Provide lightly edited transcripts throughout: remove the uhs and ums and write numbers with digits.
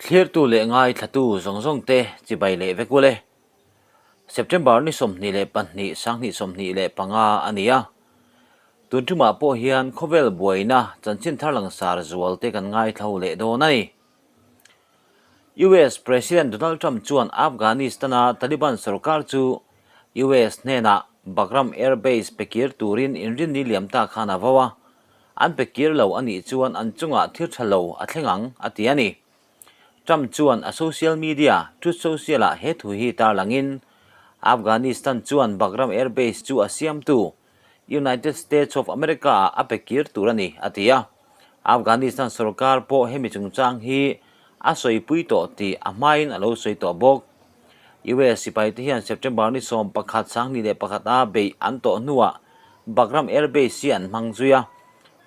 Thlirtu leh ngaithlatu zawng zawng te chibai leh vek ule. September ni 22 2025 a ni a. Tun tumah pawh hian khawvel buaina chanchin thar langsar zual te kan ngaithla leh dawn a ni. US President Donald Trump chuan Afghanistan-a Taliban sorkar chu US hnenah Bagram Air Base pe kir turin inrinni liam ta khan a vo a. An pe kir lo a nih chuan an chungah thil tha lo a thleng ang, a ti a ni. Trump chuan a social media, Truth Social-ah he thu hi tarlangin, Afghanistan chuan Bagram Air Base chu a siamtu United States of America-ah a pe kir tur a ni, a ti a. Afghanistan sorkar pawh hemi chungchang hi a sawipui tawh tih a hmain a lo sawi tawh bawk. US sipaite hian September ni 11 2001 a beih an tawh hnuah Bagram Air Base hi an hmang zui a.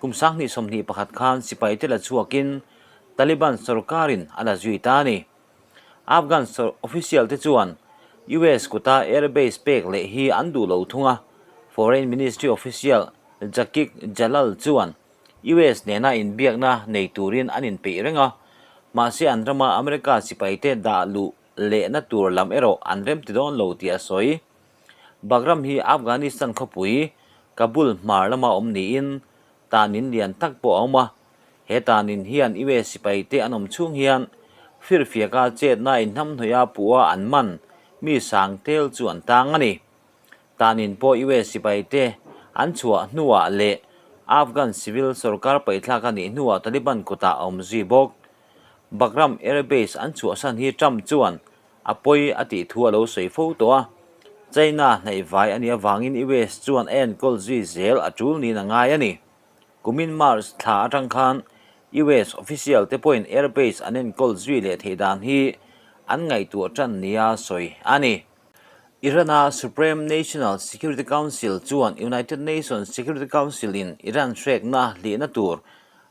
Kum 2021 khan sipaite la chhuakin Taliban sorkarin a la zui ta a ni. Afghan official te chuan US kuta air base pek leh hi an duh lo thung a, Foreign Ministry official Jakik Jalal chuan US nena inbiakna nei turin an inpeih reng a, mahse an rama America sipaite dah luh lehna tur lam erawh an remti dawn lo tih a sawi. Bagram hi Afghanistan khawpui Kabul hmar lama awm niin tanin lian tak pawh a awm a, he tanin hian US sipaite an awm chhung hian firfiaka chetna inhnamhnawih a puh a an man mi sang tel chu an tang a ni. Tanin pawh US sipaite an chhuah hnuah leh Afghan civil sorkar paihthlak a nih hnuah Taliban kutah a awm zui bawk. Bagram Air Base an chhuahsan hi Trump chuan a pawi a tih thu a lo sawi fo tawh a, China hnaihvai a nih avangin US chuan a enkawl zui zel a tul niin a ngai a ni. Kumin March thla atang khan US official te pawhin air base an enkawl zui leh theih dan hi an ngaihtuah tan nia sawi a ni. Iran-a Supreme National Security Council chuan United Nations Security Council-in Iran hrekna hlihna tur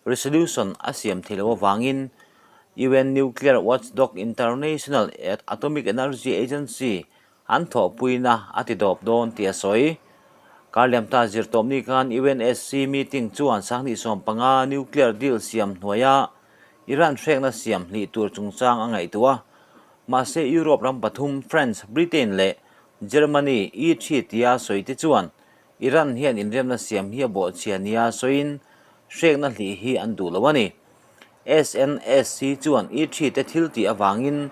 resolution a siam thei loh avangin UN Nuclear Watchdog International Atomic Energy Agency an thawhpuina a ti dawp dawn tih a sawi. Karliamta zirtawpni khan UNSC meeting chuan 2015 nuclear deal siam hnuaia Iran hrekna siam hlih tur chungchang a ngaihtuah a. Mahse Europe ram pathum France, Britain leh Germany E3 tia sawi te chuan Iran hian inremna siam hi a bawhchhia nia sawiin hrekna hlih hi an duh lo a ni. SNSD chuan E3 te thil tih avangin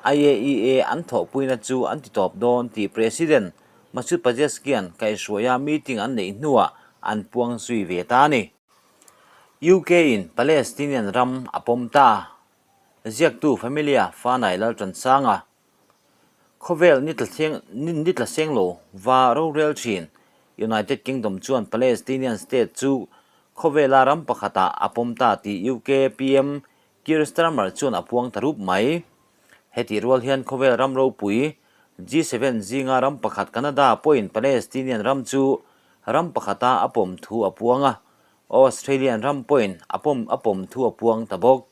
IAEA an thawhpuina chu an ti tawp dawn tih President Masoud Pezeshkian kaihhruaia meeting an neih hnuah an puang zui ve ta a ni. UK in Palestinian ram a pawm ta. Ziaktu Familia Fanai Lalṭansanga Khawvel ni tla seng lo va rorel thin United Kingdom chuan Palestinian state chu khawvela ram pakhatah a pawm ta tih UK PM Keir Starmer chuan a puang ta rup mai. Hetih rual hian khawvel ram ropui G7 zinga ram pakhat Canada pawhin Palestinian ram chu ram pakhata a pawm thu a puang a, Australian ram pawhin a pawm thu a puang ta bawk.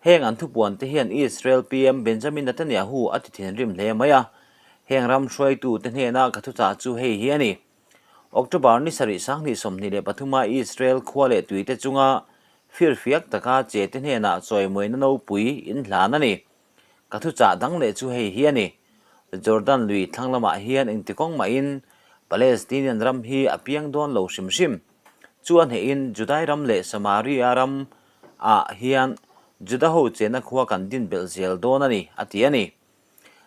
Heng an thupuan te hian Israel PM Benjamin Netanyahu a ti thinrim hle mai a, heng ram hruaitu te hnena ka thuchah chu hei hi a ni. October ni sarih 2023 a Israel khua leh tui te chunga firfiak taka che te hnenah chawimuaina nopui in hlan a ni. Ka thuchah dang leh chu hei hi a ni. Jordan lui thlang lamah hian engti kawng mahin Palestinian ram hi a piang dawn lo hrim hrim. Chu a hnehin Judai ram leh Samaria ram ah hian Juda ho chena khua kan din belh zel dawn a ni, a ti a ni.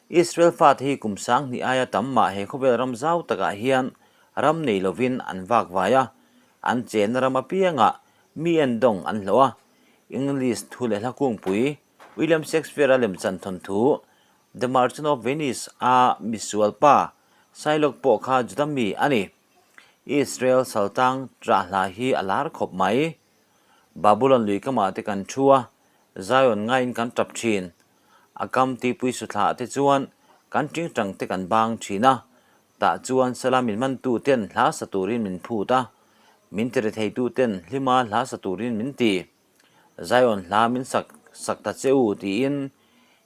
Israel fate hi kum 2000 aia tam mah he khawvel ram zau takah hian ram nei lovin an vak vai a, an chenna ram apiangah mi endawng an hlawh a. English thu leh hla kungpui William Shakespeare-a lemchan thawnthu The Merchant of Venice a misual pa Shylock pawh kha Juda mi a ni. Israel saltang ṭah hla hi a lar khawp mai. Babulon lui kamah te kan thu a, Zion ngaiin kan tap thin. A kam tuipui suthlah te chuan kan tingtang te kan bang thin a, tah chuan sala min mantu ten hla sa turin min phut a, min ti retheitu ten hlima hla sa turin min ti. Zion hla min sak sak ta che u tiin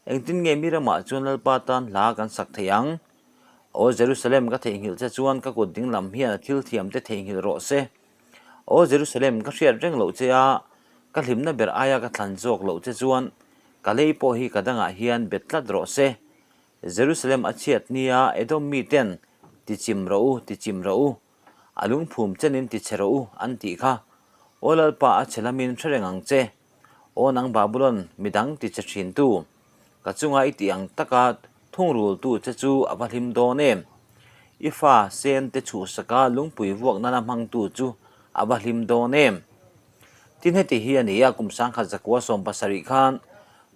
engtin nge mi ramah chuan Lalpa tan hla kan sak thei ang? Aw Jerusalem ka theihnghilh che chuan ka kut dinglam hian a thil thiam te theihnghilh rawh se. Aw Jerusalem, ka hriat reng loh che a, ka hlimna ber aia ka thlan zawk loh che chuan, Ka lei pawh hi ka dangah hian bet tlat rawh se. Jerusalem a chhiat nia Edom miten, Tichim rawh u, tichim rawh u, a lungphum chenin tichhe rawh u, an tih kha. Aw Lalpa, a chhe lamin hre reng ang che. Aw nang Babulon, midang tichhe thintu, ka chunga i tih ang taka thungrultu che chu a va hlim dawn em? I fa sen te chhuhsaka lungpui vuak nana hmangtu chu a va hlim dawn em? Tin heti hi a ni a, kum 1970 khan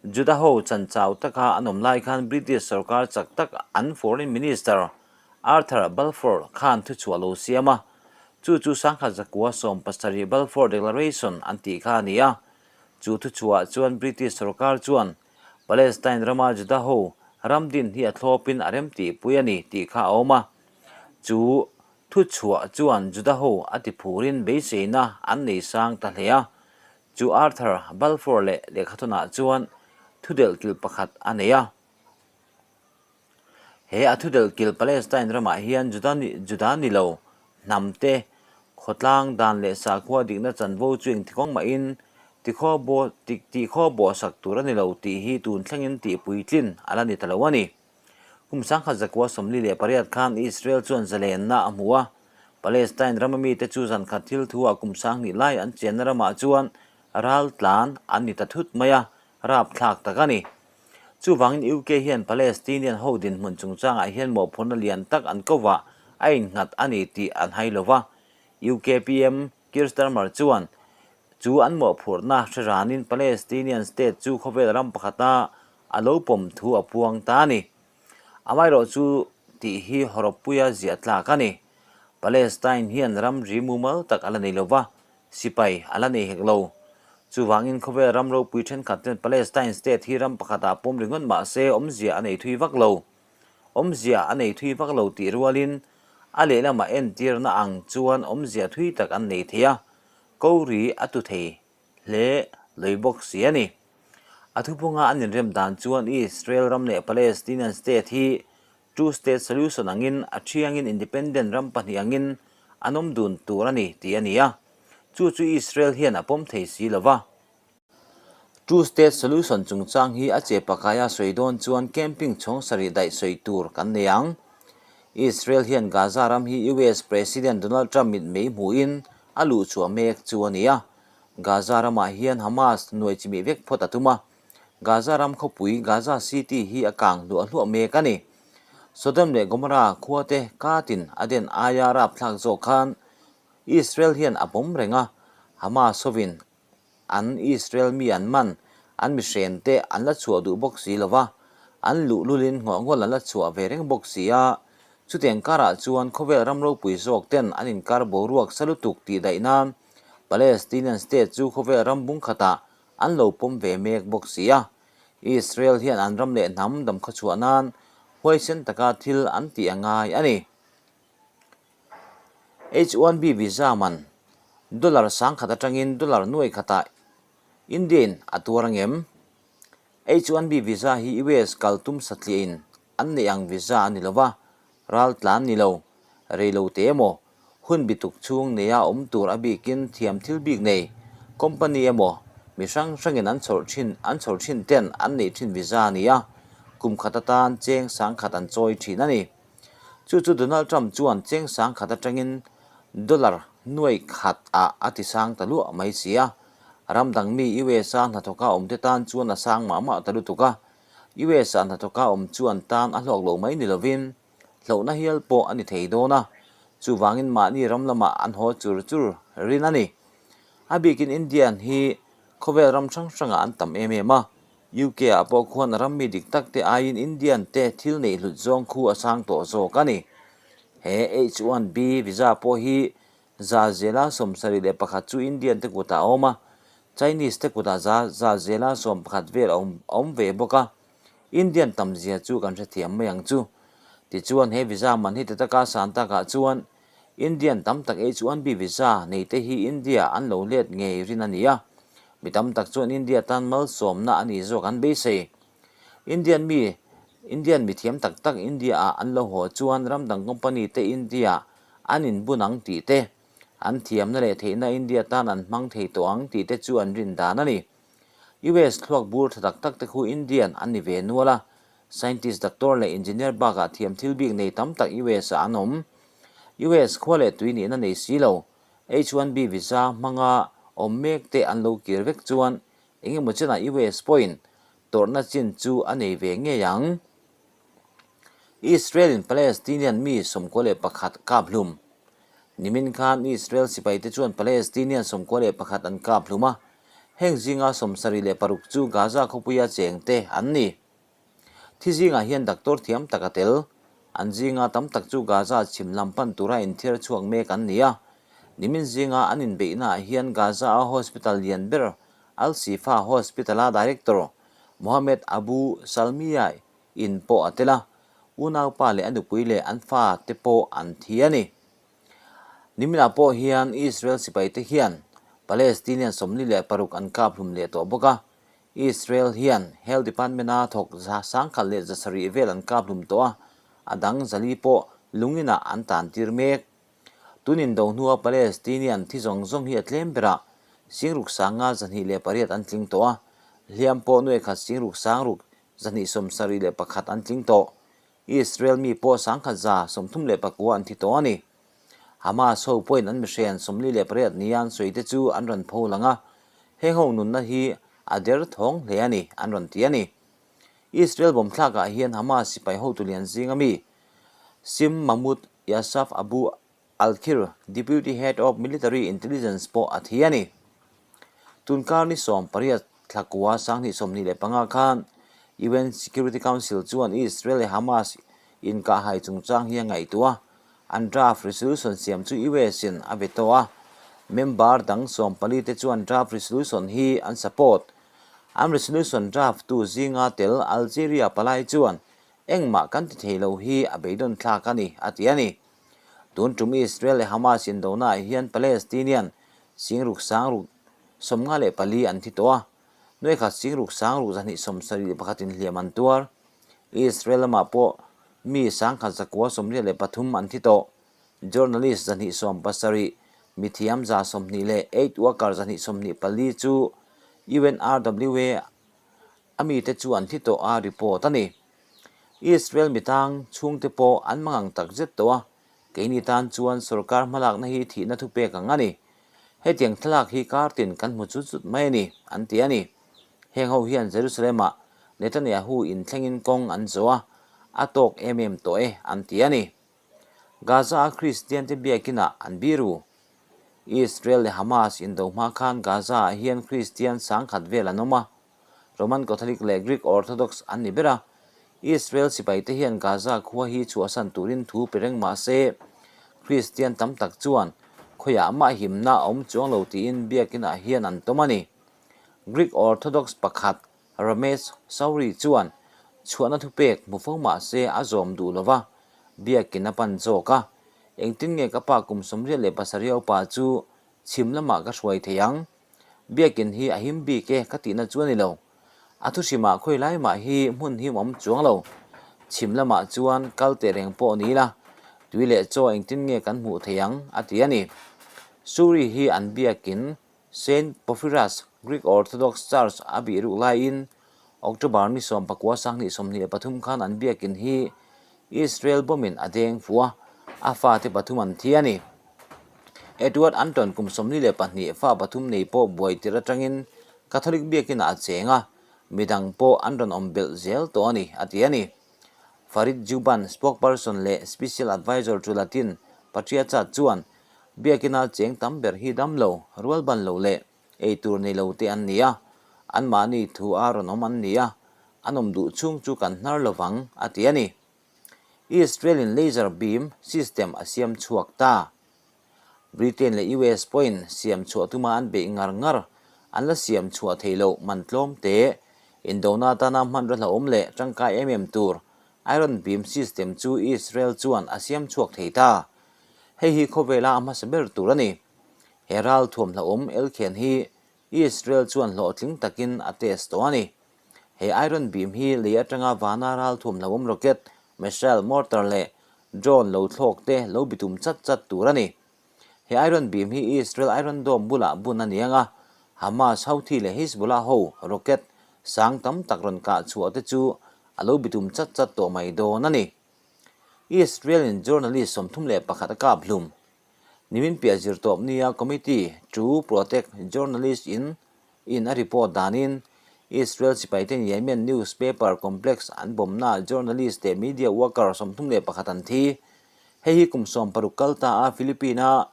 Juda ho chan chau taka an awm lai khan British sorkar chak tak an Foreign Minister Arthur Balfour khan thuchhuah lo siam a, chu chu 1970 Balfour Declaration an tih kha a ni a. Chu thuchhuah chuan British sorkar chuan Palestine rama Juda ho ram din hi a thlawpin a remtihpui a ni tih kha a awm a. Chu Thuchhuah chuan Juda ho a ti phurin beiseina an nei sang ta hle a, chu Arthur Balfour leh lehkhathawnah chuan thudelh kilh pakhat a nei a. He a thudelh kilh Palestine ramah hian Juda Juda ni lo hnam te khawtlang dan leh sakhua dikna chanvo chu engtikawng mahin tikhaw bo tihkhaw bawhsak tur a ni lo tih hi tun thlengin tihpuitlin a la ni ta lo a ni. Kum 1948 khan Israel chuan zalenna a hmu a, Palestine rama mite chu zankhat thil thu-ah kum 2000 lai an chenna ramah chuan ral tlan an ni ta thut mai a, rapthlak tak a ni. Chuvangin UK hian Palestinian ho dinhmun chungchangah hian mawhphurhna lian tak an kovah a innghat a ni tih an hai lo va. UK PM Keir Starmer chuan chu an mawhphurhna hre ranin Palestinian state chu khawvel ram pakhata a lo pawm thu a puang ta a ni. Amaherawh chu tih hi hawrawppuia ziah tlak a ni. Palestine hian ramri mumal tak a la nei lo va, sipai a la nei hek lo. Chuvangin khawvel ram ropui thenkhat ten Palestine state hi ram pakhatah pawm ringawt mah se awmzia a nei thui vak lo. Awmzia a nei thui vak lo tih rualin a lehlamah entirna ang chuan awmzia thui tak an nei thei a, ko ri a tu thei hle lei bawk si a ni. A thuphunga an inrem dan chuan Israel ram leh Palestinian state hi two state solution angin a thiangin independent ram pahnih angin an awm dun tur a ni tih a ni a, chu chu Israel hian a pawm thei si lo va. Two state solution chungchang hi a che pakaia sawi dawn chuan camping chhawng sarih daih sawi tur kan nei ang. Israel hian Gaza ram hi US President Donald Trump mitmei hmuhin a luhchhuah mek chu a ni a. Gaza ramah hian Hamas nuai chimih vek phawt a tum a. Gaza ram khawpui Gaza City hi a kang hluah hluah mek a ni. Sodom leh Gomorrah khuate katin a den aia rapthlak zawk khan Israel hian a pawm reng a, Hamas hovin an Israel mi an man, an mihren te an la chhuah duh bawk si lo va, an luhlulin ngawhngawl an la chhuah ve reng bawk si a, chutiang karah chuan khawvel ram ropui zawk ten an inkar boruak sa lutuk tih daih nan Palestinian state chu khawvel ram bung khatah an lo pawm ve mek bawk si a. Israel hian an ram leh hnam damkhawchhuah nan huaisen taka thil an tih a ngai a ni. H-1B visa man dollar 1000 atangin dollar nuai khatah India-in a tuar angem? H-1B visa hi US kal tum satliahin an neih ang visa a ni lova, ral tlan ni lo, rei lo te emaw, hun bituk chhung neia awm tur a bikin thiam thil bik nei company emaw mi hrang hrangin an chhawrh thin an chhawrh thin ten an neih thin visa a ni a, kum khat atan cheng 1000 an chawi thin a ni. Chu chu Donald Trump chuan cheng 1000 atangin dollar nuai khat ah a ti sang ta luah mai si a. Ram dang mi US a hnathawka awmte tan chuan a sang mah mah ta lutuk a. US a hnathawka awm chuan tan a hlawk lo mai ni lovin hlauhna hial pawh a ni thei dawn a. Chuvangin mahni ram lamah an haw chur chur rin a ni. A bikin Indian hi khawvel ram hrang hrangah an tam em em a. UK ah pawh khuan ram mi dik tak te aiin Indian te thil neih hlut zawng khu a sang tawh zawk a ni. He H-1B visa pawh hi za zela 71 chu Indian te kutah a awm a, Chinese te kutah za zela 11 vel a awm ve bawk a. Indian tam zia chu kan hrethiam mai ang chu. Tichuan he visa man hi ti taka san takah chuan Indian tam tak H-1B visa nei te hi India an lo let ngei rin a ni a, mi tam tak chuan India tan malsawmna a nih zawk an beisei. Indian mi Indian mi thiam tak tak India ah an lo haw chuan ram dang company te India an inbun ang tih te, an thiamna leh theihna India tan an hmang thei tawh ang tih te chu an rin dan a ni. US thluak bur tha tak tak te khu Indian an ni ve nual a, scientist, doctor leh engineer bakah thiam thil bik nei tam tak US ah an awm. US khua leh tui nihna nei si lo, H-1B visa hmanga awm mek te an lo kir vek chuan engemaw chenah US pawhin tawrhna chin chu a nei ve ngei ang. Israel-in Palestinian mi 11 kap hlum. Nimin khan Israel sipaite chuan Palestinian 11 an kap hlum a, heng zinga 76 chu Gaza khawpuia chengte an ni. Thi zingah hian doctor thiam tak a tel. An zinga tam tak chu Gaza chhim lam pan tura inthiar chhuak mek an ni a. Nimin zinga an inbeihnaah hian Gaza-a hospital lian ber Al-Shifa Hospital-a director Mohammed Abu Salmiya in pawh a tel a, unaupa leh a nupui leh an fa te pawh an thi a ni. Niminah pawh hian Israel sipaite hian Palestinian 46 an kap hlum leh tawh bawk a, Israel hian Health Department-a thawk 1700 vel an kap hlum tawh a, a dang zali pawh lunginah an tan tir mek. Tun indo hnua Palestinian thi zawng zawng hi a tlem berah 6528 an tling tawh a, hliam pawh nuaikhat 606 271 an tling tawh. Israel mi pawh 1139 an thi tawh a ni. Hamas ho pawhin an mihrian 48 nia an sawi te chu an rawn pho lang a, heng ho nunna hi a der thawng hle a ni, an rawn ti a ni. Israel bawmthlakah hian Hamas sipai hotu lian zinga mi Sim Mahmoud Yasaf Abu Al-Khir, Deputy Head of Military Intelligence pawh a thi a ni. Tunkar ni 18 thlakua 2025 khan UN Security Council chuan Israel leh Hamas inkahhai chungchang hi a ngaihtuah a, an draft resolution siam chu US in a veto a, member dang 14 te chuan draft resolution hi an support. An resolution draft tu zinga tel Algeria palai chuan engmah kan ti thei lo hi a beidawn thlak a ni, a ti a ni. Tun tum Israel leh Hamas indonaah hian Palestinian 6654 an thi tawh a, nuaikhat 66,271 in hliam an tuar. Israel lamah pawh mi 1983 an thi tawh. Journalist 270, mithiam 120 leh aid worker 224 chu UNRWA a mite chu an thi tawh a report a ni. Israel mitang chhungte pawh an mangang tak zet tawh a, keini tan chuan sorkar hmalakna hi thihna thupek ang a ni. Hetiang thlalak hi kar tin kan hmu chut chut mai a ni, an ti a ni. Heng ho hian Jerusalem-ah Netanyahu in thlengin kawng an zawh a, a tawk em em tawh e, an ti a ni. Gaza-a Kristiante biakinah an biru. Israel leh Hamas indo hma khan Gaza-ah hian Kristian 10,000 vel an awm a, Roman Catholic leh Greek Orthodox an ni ber a, Israel sipaite hian Gaza khua hi chhuahsan turin thu pe reng mah se, Kristian tam tak chuan khawiah mah himna a awm chuang lo tiin biakinah hian an tawm a ni. Greek Orthodox pakhat Ramesh Sauri chuan chhuahna thupek hmu fo mah se a zawm duh lo va, biakin a pan zawk a, Engtin nge ka pa kum 87 upa chu chhim lamah ka hruai thei ang? Biakin hi a him bik e ka tihna chu a ni lo. A thuhrimah khawi lai mah hi hmun him awm chuang lo. Chhim lamah chuan kal teh reng pawh ni ila, tui leh chaw engtin nge kan hmuh thei ang a ti a ni. Suri hi an biakin Saint Porphyras Greek Orthodox Church a bih ruk laiin October ni 19 2023 khan an biakin hi Israel bomb-in a deng fuh a, a fate pathum an thi a ni. Edward Anton kum 42 fa pathum nei pawh buai tir atangin Catholic biakinah a cheng a, midang pawh an rawn awm belh zel tawh a ni, a ti a ni. Farid Juban, spokesperson leh special advisor to Latin Patriarchate chuan biakina cheng tam ber hi dam lo, rual ban lo leh ei tur nei lo te an ni a, anmahni thu a rawn awm an ni a, an awm duh chhung chu kan hnar lo vang, a ti a ni. Israel-in laser beam system a siam chhuak ta. Britain leh US pawhin siam chhuah tuma an beih ngar ngar an la siam chhuah theih loh man tlawm te, indona atana hmanraw hlauhawm leh tangkai em em tur Iron Beam system chu Israel chuan a siam chhuak thei ta. Hei hi khawvela a hmasa ber tur a ni. He ral thuam hlauhawm elkhen hi Israel chuan hlawhtling takin a test tawh a ni. He Iron Beam hi lei atanga vana ral thuam hlauhawm rocket, missile, mortar leh drone lo thlawk te lo bitum chat chat tur a ni. He Iron Beam hi Israel Iron Dome bulah bun a ni ang a, Hamas, Houthi leh Hizbollah ho rocket sang tam tak rawn kah chhuah te chu a lo bitum chat chat tawh mai dawn a ni. Israel-in journalist 31 a kap hlum. Nimin piah zirtawp nia Committee to Protect Journalists in in a report danin Israel sipaiten Yemen newspaper complex an bomnaah journalist leh media worker 31 an thi. Hei hi kum 60 kal ta a Philippine-a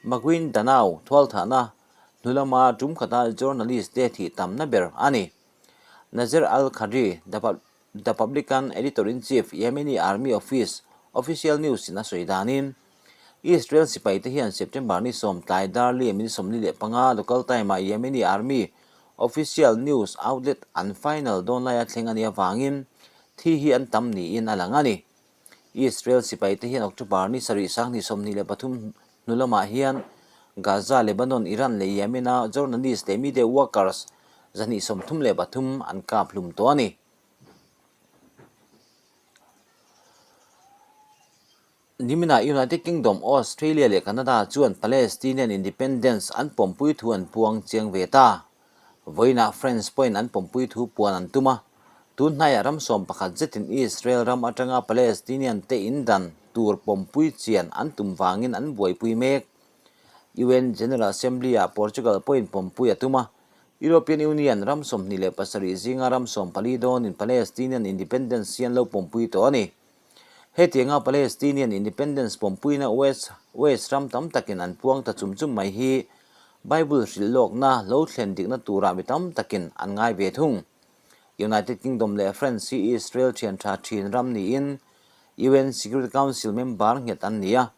Maguindanao thualthahna hnu lama tum khata journalist te thih tamna ber a ni. Nazer Al-Khadri, The Publican Editor-in-Chief, Yemeni Army Office Official News in a sawi danin, Israel sipaite hian September ni sawm tlai dar liam in 45 local time-ah Yemeni Army Official News outlet an final dawn laia thleng a nih avangin thi hi an tam niin a lang a ni. Israel sipaite hian October ni sarih 2023 hnu lamah hian Gaza, Lebanon, Iran leh Yemen-a journalist leh media workers 233 an kap hlum tawh a ni. Niminah United Kingdom, Australia leh Canada chuan Palestinian independence an pawmpui thu an puang chiang ve ta. Vawiinah France pawhin an pawmpui thu puan an tum a. Tun hnaiah ram sawm pakhat zetin Israel ram atanga Palestinian te indan tur pawmpui chian an tum vangin an buaipui mek. UN General Assembly-ah Portugal pawhin pawmpui a tum a. European Union ram 27 zinga ram 14 dawnin Palestinian independence hi an lo pawmpui tawh a ni. Hetianga Palestinian independence pawmpuina West West ram tam takin an puang ta chum chum mai hi Bible hrilh lawkna lo thlen dikna turah mi tam takin an ngai ve thung. United Kingdom leh France hi Israel thian tha thin ram niin UN Security Council member nghet an ni a.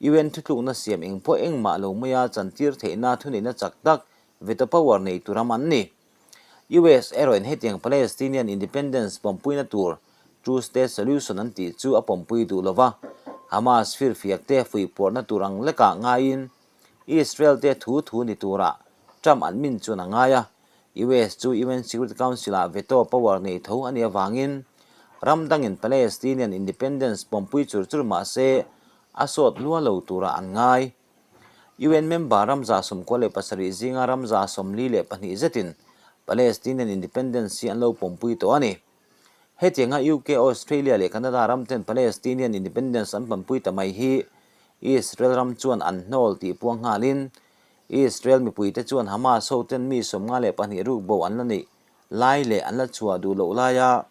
UN thutlukna siam engpawh engmah lo maia chantir theihna thuneihna chak tak veto power nei tu ram an ni. US erawhin hetiang Palestinian independence pawmpuina tur Two State Solution an tih chu a pawmpui duh lo va, Hamas firfiak te fuihpuarhna tur ang lekah ngaiin Israel te thu thu ni turah Trump an min chuan a ngai a, US chu UN Security Council-ah veto power nei tho a nih avangin ram dangin Palestinian independence pawmpui chur chur mah se a sawt lua lo turah an ngai. UN member ram 97 zinga ram 42 zetin Palestinian independence hi an lo pawmpui tawh a ni. Hetianga UK, Australia leh Canada ram ten Palestinian independence an pampui ta mai hi Israel ram chuan an hnawl tih puang nghalin Israel mipuite chuan Hamas ho ten mi 52 rukbo an la neih lai leh an la chhuah duh loh laia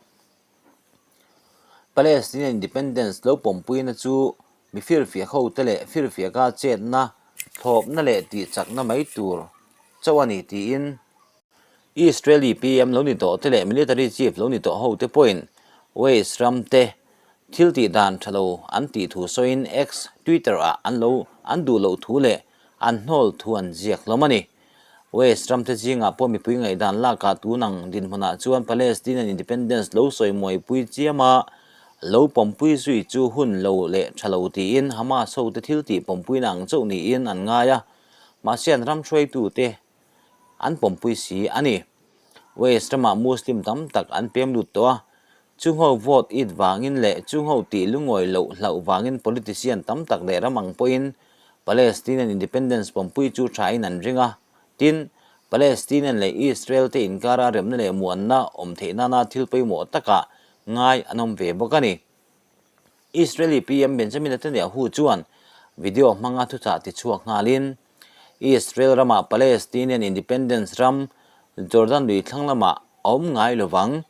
Palestinian independence lo pawmpuina chu mi firfiak hote leh firfiaka chetna, thlawpna leh tihchakna mai tur chauh a ni tiin Israeli PM lo ni tawh te leh military chief lo ni tawh hote pawhin West ram te thil tih dan tha lo an tih thu sawiin X, Twitter, ah an lo an duh loh thu leh an hnawl thu an ziak hlawm a ni. West ram te zingah pawh mipui ngaihdan lakah tun ang dinhmunah chuan Palestinian independence lo sawi muaipui chiam a, lo pawmpui zui chu hun lo leh tha lo tiin Hamas ho te thil tih pawmpuina ang chauh niin an ngai a, mahse an ram hruaitute an pawmpui si a ni. West ramah Muslim tam tak an pem lut tawh a, chungho vote it vangin leh chungho tih lungawi loh hlauh vangin politician tam tak leh ram ang pawhin Palestinian independence pawmpui chu thain an ring a, tin, Palestinian leh Israel te inkara remna leh muanna awm theih nana thil pawimawh takah ngai an awm ve bawk a ni. Israeli PM Benjamin Netanyahu chuan video hmanga thuchah tichhuak nghalin, Israel ramah Palestinian independence ram Jordan lui thlang lamah a awm ngai lovang,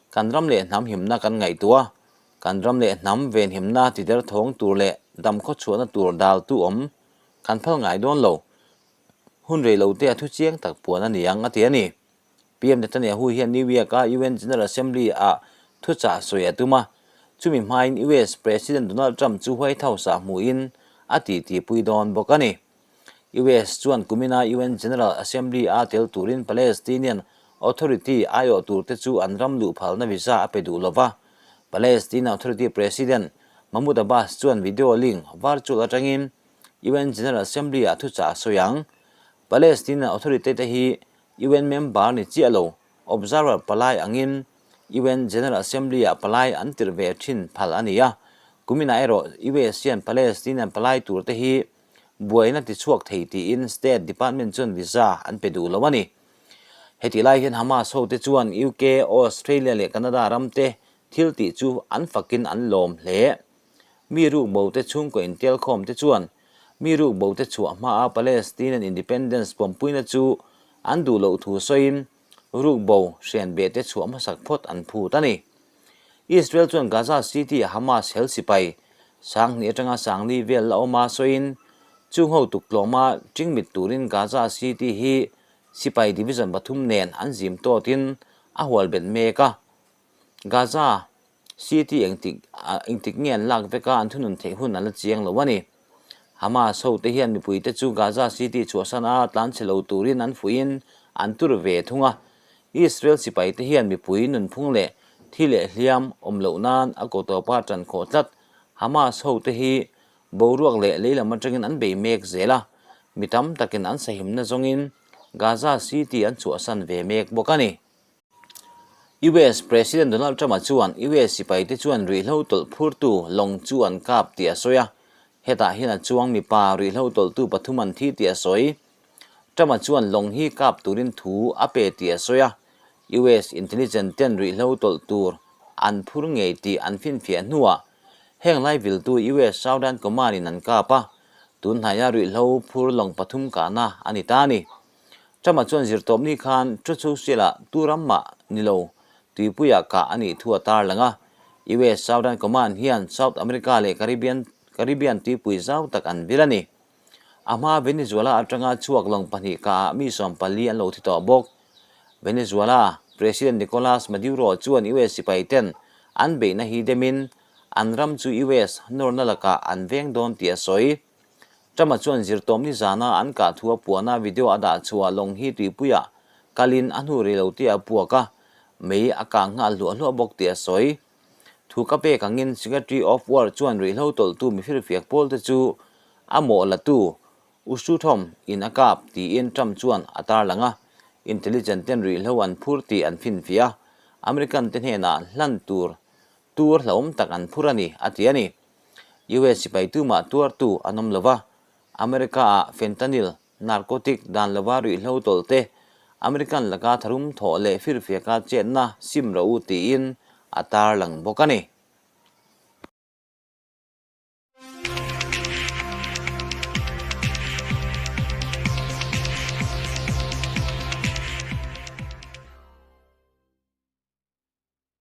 kan ram leh hnam himna kan ngaihtuah a, Kan ram leh hnam venhimna tider thawng tur leh dam khawchhuahna tur daltu awm kan phal ngai dawn lo. Hun rei lo te a thu chiang tak puan a ni ang a ti a ni. PM Netanyahu hian New York-a UN General Assembly-ah thuchah sawi a tum a, chumi hmain US President Donald Trump chu White House-ah hmuhin a titipui dawn bawk a ni. US chuan kumina UN General Assembly-a tel turin Palestinian Authority aiawh turte chu an ram luh phalna visa a pe duh lo va. Palestine Authority President Mahmoud Abbas chuan video link virtual atangin UN General Assembly-ah thuchah a sawi ang. Palestinian Authority te hi UN member ni chiah lo, observer palai angin UN General Assembly-ah palai an tirh ve thin phal a ni a. Kuminah erawh US hian Palestinian palai turte hi buaina tichhuak thei tiin State Department chuan visa an pe duh lo a ni. Hetih lai hian Hamas hote chuan UK, Australia leh Canada ramte thil tih chu an fakin an lawm hle. Mi rukbote chhungkaw intelkhawmte chuan mi rukbote chhuah hmaa Palestinian independence pawmpuina chu an duh loh thu sawiin rukbo hrianbehte chhuah hmasak phawt an phut a ni. Israel chuan Gaza City-a Hamas hel sipai sanghnih atanga sangli vel la awma sawiin chung ho tuktlawma ṭingmit turin Gaza City hi sipai division pathum nen an zim tawtin a hual bet mek a. Gaza City engtik engtik nge an lak vek a, an thunun theih hun an la chiang lo a ni. Hamas hote hian mipuite chu Gaza City chhuahsan a tlanchhe lo turin an fuihin an tur ve thung a. Israel sipaite hian mipui nunphung leh thi leh hliam awm loh nan a kaw tawpa ṭan khawh tlat. Hamas hote hi boruak leh lei lam aṭangin an bei mek zel a, mi tam takin an sahimna zawngin Gaza City an chhuahsan ve mek bawk a ni. US President Donald Trump-a chuan US sipaite chuan ruihhlo tawlh phurtu lawng chu an kap tih a sawi a, hetah hian a chuang mipa ruihhlo tawlhtu pathum an thi tih a sawi. Trump-a chuan lawng hi kap turin thu a pe tih a sawi a, US intelligence ten ruihhlo tawlh tur an phur ngei tih an finfiah hnuah heng lai viltu US Southern Command-in an kap a, tun hnaia ruihhlo phur lawng pathum kahna a ni ta a ni. Trump-a chuan zirtawpni khan Truth Social-ah tu ram mah ni lo tuipuiah kah a nih thu a tarlang a, US Southern Command hian South America leh Caribbean Caribbean tuipui zau tak an vil a ni. A hma Venezuela atanga chhuak lawng pahnih kahah mi 14 an lo thi tawh bawk. Venezuela President Nicolas Maduro chuan US sipai ten an beihna hi demin an ram chu US nawrna lakah an veng dawn tih a sawi. Trump-a chuan zirtawmni zana an kah thu a puahna video a dah chhuah lawng hi tuipuiah kalin a hnu rei lo tih a puak a, mei a kah nghal hluah hluah bawk tih a sawi. Thu ka pek angin Secretary of War chuan ruihhlo tawlhtu mifirfiak pawlte chu a mawh latu Usuthom in a kap tiin Trump chuan a tarlang a, intelligent ten ruihhlo an phur tih an finfiah a, American te hnenah hlan tur tur hlauhawm tak an phur a ni, a ti a ni. US sipai tumah tuartu an awm lova, America-ah fentanyl, narcotic, dan lova ruihhlo tawlh te, American laka tharum thawh leh firfiaka chetna sim rawh u tiin a tarlang bawk a ni.